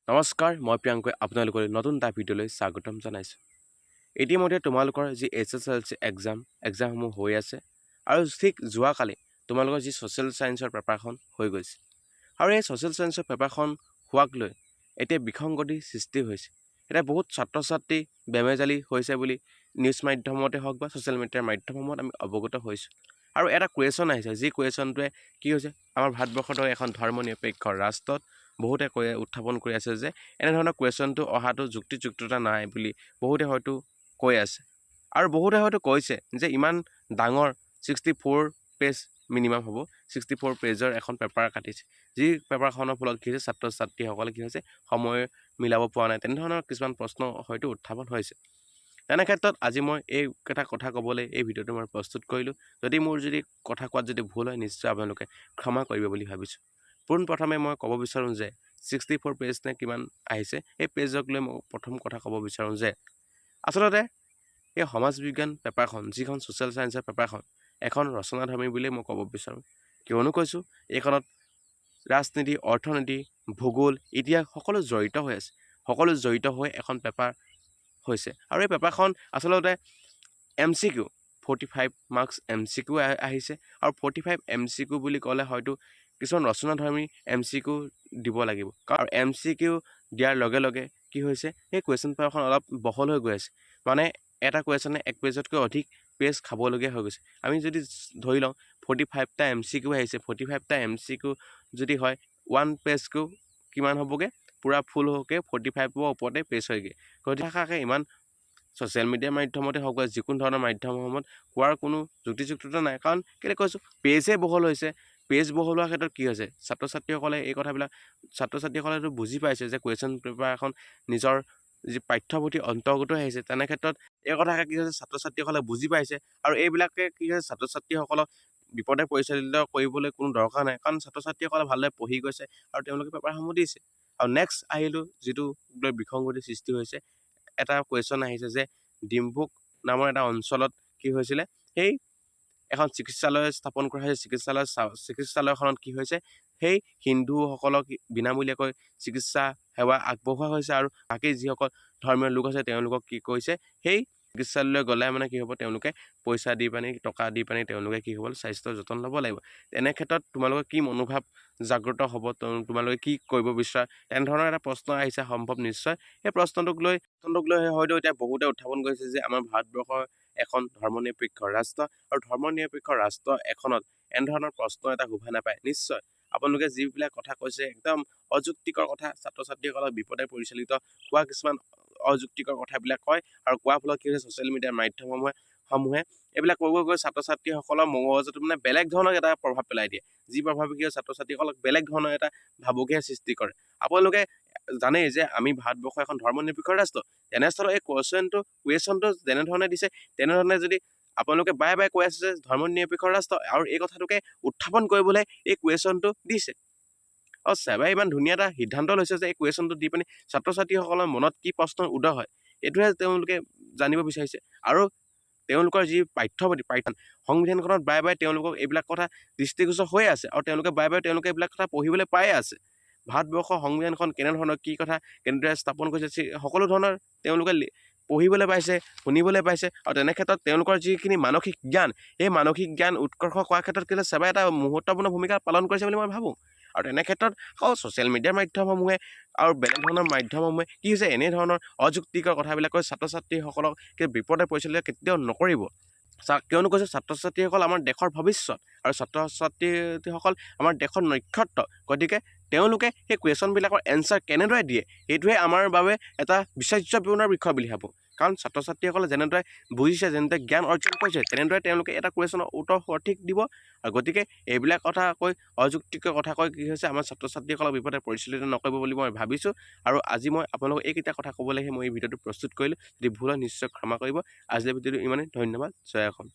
নমস্কাৰ, মই প্ৰিয়ংকই আপোনালোকলৈ নতুন এটা ভিডিঅ'লৈ স্বাগতম জনাইছোঁ। ইতিমধ্যে তোমালোকৰ যি এইচএছএলচি এক্সামসমূহ হৈ আছে আৰু ঠিক যোৱাকালি তোমালোকৰ যি ছ'চিয়েল ছায়েন্সৰ পেপাৰখন হৈ গৈছে আৰু এই ছ'চিয়েল ছায়েন্সৰ পেপাৰখন হোৱাক লৈ এতিয়া বিসংগতিৰ সৃষ্টি হৈছে। এতিয়া বহুত ছাত্ৰ ছাত্ৰী বেমেজালি হৈছে বুলি নিউজ মাধ্যমতে হওক বা ছ'চিয়েল মিডিয়াৰ মাধ্যমসমূহত আমি অৱগত হৈছোঁ। আৰু এটা কুৱেশ্যন আহিছে, যি কুৱেশ্যনটোৱে কি হৈছে, আমাৰ ভাৰতবৰ্ষৰ দৰে এখন ধৰ্ম নিৰপেক্ষ ৰাষ্ট্ৰত বহুতে কৈ উত্থাপন কৰি আছে যে এনেধৰণৰ কুৱেশ্যনটো অহাটো যুক্তিযুক্ততা নাই বুলি বহুতে হয়তো কৈ আছে। আৰু বহুতে হয়তো কৈছে যে ইমান ডাঙৰ 64 পেজ মিনিমাম হ'ব, 64 পেজৰ এখন পেপাৰ কাটিছে, যি পেপাৰখনৰ ফলত কি হৈছে, ছাত্ৰ ছাত্ৰীসকলে কি হৈছে, সময় মিলাব পৰা নাই। তেনেধৰণৰ কিছুমান প্ৰশ্ন হয়তো উত্থাপন হৈছে। তেনে ক্ষেত্ৰত আজি মই এইকেইটা কথা ক'বলৈ এই ভিডিঅ'টো মই প্ৰস্তুত কৰিলোঁ। যদি মোৰ যদি কথা কোৱাত যদি ভুল হয়, নিশ্চয় আপোনালোকে ক্ষমা কৰিব বুলি ভাবিছোঁ। পোনপ্ৰথমে মই ক'ব বিচাৰোঁ যে 64 পেজ নে কিমান আহিছে, এই পেজক লৈ মই প্ৰথম কথা ক'ব বিচাৰোঁ যে আচলতে এই সমাজ বিজ্ঞান পেপাৰখন, যিখন ছ'চিয়েল ছায়েন্সৰ পেপাৰখন, এখন ৰচনাধৰ্মী বুলিয়েই মই ক'ব বিচাৰোঁ। কিয়নো কৈছোঁ, এইখনত ৰাজনীতি, অৰ্থনীতি, ভূগোল, ইতিহাস সকলো জড়িত হৈ আছে। সকলো জড়িত হৈ এখন পেপাৰ হৈছে। আৰু এই পেপাৰখন আচলতে MCQ, 45 marks MCQ আহিছে। আৰু 45 এমচিকিউ বুলি ক'লে হয়তো কিছুমান ৰচনাধৰ্মী এমচিকিউ দিব লাগিব। কাৰণ এমচিকিউ দিয়াৰ লগে লগে কি হৈছে, সেই কুৱেশ্যন পেপাৰখন অলপ বহল হৈ গৈ আছে। মানে এটা কুৱেশ্যনে এক পেজতকৈ অধিক পেজ খাবলগীয়া হৈ গৈছে। আমি যদি ধৰি লওঁ 45টা এমচিকিউ আহিছে, 45টা এমচিকিউ যদি হয়, ওৱান পেজকো কিমান হ'বগৈ? পূৰা ফুল হ'কে 45ৰ ওপৰতে পেজ হয়গৈ। গতিকে ইমান ছ'চিয়েল মিডিয়াৰ মাধ্যমতে হওক বা যিকোনো ধৰণৰ মাধ্যমসমূহত কোৱাৰ কোনো যুক্তিযুক্ততা নাই। কাৰণ কেলৈ কৈছোঁ, পেজেই বহল হৈছে। পেজ বহল হোৱাৰ ক্ষেত্ৰত কি হৈছে, ছাত্ৰ ছাত্ৰীসকলে এই কথাবিলাক, ছাত্ৰ ছাত্ৰীসকলেতো বুজি পাইছে যে কুৱেশ্যন পেপাৰ এখন নিজৰ যি পাঠ্যপুথিৰ অন্তৰ্গত আহিছে। তেনে ক্ষেত্ৰত এই কথাকে কি হৈছে, ছাত্ৰ ছাত্ৰীসকলে বুজি পাইছে। আৰু এইবিলাকে কি হৈছে, ছাত্ৰ ছাত্ৰীসকলক বিপদে পৰিচালিত কৰিবলৈ কোনো দৰকাৰ নাই। কাৰণ ছাত্ৰ ছাত্ৰীসকলে ভালদৰে পঢ়ি গৈছে আৰু তেওঁলোকে পেপাৰসমূহ দিছে। আৰু নেক্সট আহিলোঁ যিটো লৈ বিসংগতিৰ সৃষ্টি হৈছে। এটা কুৱেশ্যন আহিছে যে ডিম্বুক নামৰ এটা অঞ্চলত কি হৈছিলে, সেই এখন চিকিৎসালয় স্থাপন কৰা হৈছে। চিকিৎসালয়খনত কি হৈছে, সেই হিন্দুসকলক বিনামূলীয়াকৈ চিকিৎসা সেৱা আগবঢ়োৱা হৈছে আৰু বাকী যিসকল ধৰ্মীয় লোক আছে, তেওঁলোকক কি কৈছে, সেই চিকিৎসালয়লৈ গ'লে মানে কি হ'ব, তেওঁলোকে পইচা দি পানি, টকা দি পানি তেওঁলোকে কি হ'ব, স্বাস্থ্যৰ যতন ল'ব লাগিব। তেনে ক্ষেত্ৰত তোমালোকৰ কি মনোভাৱ জাগ্ৰত হ'ব, তোমালোকে কি কৰিব বিচৰা, তেনেধৰণৰ এটা প্ৰশ্ন আহিছে সম্ভৱ নিশ্চয়। সেই প্ৰশ্নটোক লৈ হয়তো এতিয়া বহুতে উত্থাপন কৰিছে যে আমাৰ ভাৰতবৰ্ষৰ এখন ধৰ্মনিৰপেক্ষ ৰাষ্ট্ৰ আৰু ধৰ্মনিৰপেক্ষ ৰাষ্ট্ৰ এখনত এনেধৰণৰ প্ৰশ্ন এটা শোভা নাপায়। নিশ্চয় আপোনালোকে যিবিলাক কথা কৈছে, একদম অযুক্তিকৰ কথা, ছাত্ৰ ছাত্ৰীসকলক বিপদে পৰিচালিত হোৱা কিছুমান অযুক্তিকৰ কথাবিলাক কয়। আৰু কোৱাৰ ফলত কি হৈছে, ছ'চিয়েল মিডিয়াৰ মাধ্যমসমূহে এইবিলাক কৈ গৈ ছাত্ৰ ছাত্ৰীসকলৰ মগজুত মানে বেলেগ ধৰণৰ এটা প্ৰভাৱ পেলাই দিয়ে, যি প্ৰভাৱে কি হয়, ছাত্ৰ ছাত্ৰীসকলক বেলেগ ধৰণৰ এটা ভাবুকিয়ে সৃষ্টি কৰে। আপোনালোকে জানেই যে আমি ভাৰতবৰ্ষ এখন ধৰ্মনিৰপেক্ষ ৰাষ্ট্ৰ। তেনেস্থলত এই কুৱেশ্যনটো যেনেধৰণে দিছে, তেনেধৰণে যদি আপোনালোকে বাৰে বাৰে কৈ আছে যে ধৰ্মনিৰপেক্ষ ৰাষ্ট্ৰ আৰু এই কথাটোকে উত্থাপন কৰিবলৈ এই কুৱেশ্যনটো দিছে। আৰু ছেবাই ইমান ধুনীয়া এটা সিদ্ধান্ত লৈছে যে এই কুৱেশ্যনটো দি পিনি ছাত্ৰ ছাত্ৰীসকলৰ মনত কি প্ৰশ্নৰ উদয় হয়, এইটোহে তেওঁলোকে জানিব বিচাৰিছে। আৰু তেওঁলোকৰ যি পাঠ্যপুথি, পাঠ্য সংবিধানখনত বাৰে বাৰে তেওঁলোকক এইবিলাক কথা দৃষ্টিগোচৰ হৈ আছে আৰু তেওঁলোকে বাৰে বাৰে তেওঁলোকে এইবিলাক কথা পঢ়িবলৈ পায়ে আছে। ভাৰতবৰ্ষৰ সংবিধানখন কেনেধৰণৰ, কি কথা, কেনেদৰে স্থাপন কৰিছে, সকলো ধৰণৰ তেওঁলোকে পঢ়িবলৈ পাইছে, শুনিবলৈ পাইছে। আৰু তেনে ক্ষেত্ৰত তেওঁলোকৰ যিখিনি মানসিক জ্ঞান, সেই মানসিক জ্ঞান উৎকৰ্ষ কৰাৰ ক্ষেত্ৰত কিন্তু ছেবাই এটা মুহূৰ্তপূৰ্ণ ভূমিকা পালন কৰিছে বুলি মই ভাবোঁ। আৰু তেনে ক্ষেত্ৰত আকৌ ছ'চিয়েল মিডিয়াৰ মাধ্যমসমূহে আৰু বেলেগ ধৰণৰ মাধ্যমসমূহে কি হৈছে, এনেধৰণৰ অযুক্তিকৰ কথাবিলাক কৈ ছাত্ৰ ছাত্ৰীসকলক বিপদে পৰিচালিত কেতিয়াও নকৰিব। কিয়নো কৈছোঁ, ছাত্ৰ ছাত্ৰীসকল আমাৰ দেশৰ ভৱিষ্যত আৰু ছাত্ৰ ছাত্ৰীসকল আমাৰ দেশৰ নক্ষত্ৰ। গতিকে তেওঁলোকে সেই কুৱেশ্যনবিলাকৰ এনচাৰ কেনেদৰে দিয়ে, সেইটোৱে আমাৰ বাবে এটা বিচাৰ্যপূৰ্ণ বিষয় বুলি ভাবোঁ। কাৰণ ছাত্ৰ ছাত্ৰীসকলে যেনেদৰে বুজিছে, যেনেদৰে জ্ঞান অৰ্জন কৰিছে, তেনেদৰে তেওঁলোকে এটা কুৱেশ্যনৰ উত্তৰ সঠিক দিব। আৰু গতিকে এইবিলাক কথা কৈ, অযুক্তিকৰ কথা কৈ কি হৈছে, আমাৰ ছাত্ৰ ছাত্ৰীসকলক বিপদে পৰিচালিত নকৰিব বুলি মই ভাবিছোঁ। আৰু আজি মই আপোনালোকক এইকেইটা কথা ক'বলৈহে মই এই ভিডিঅ'টো প্ৰস্তুত কৰিলোঁ। যদি ভুল হয়, নিশ্চয় ক্ষমা কৰিব। আজিলৈ ভিডিঅ'টো ইমানেই। ধন্যবাদ। জয় অসম।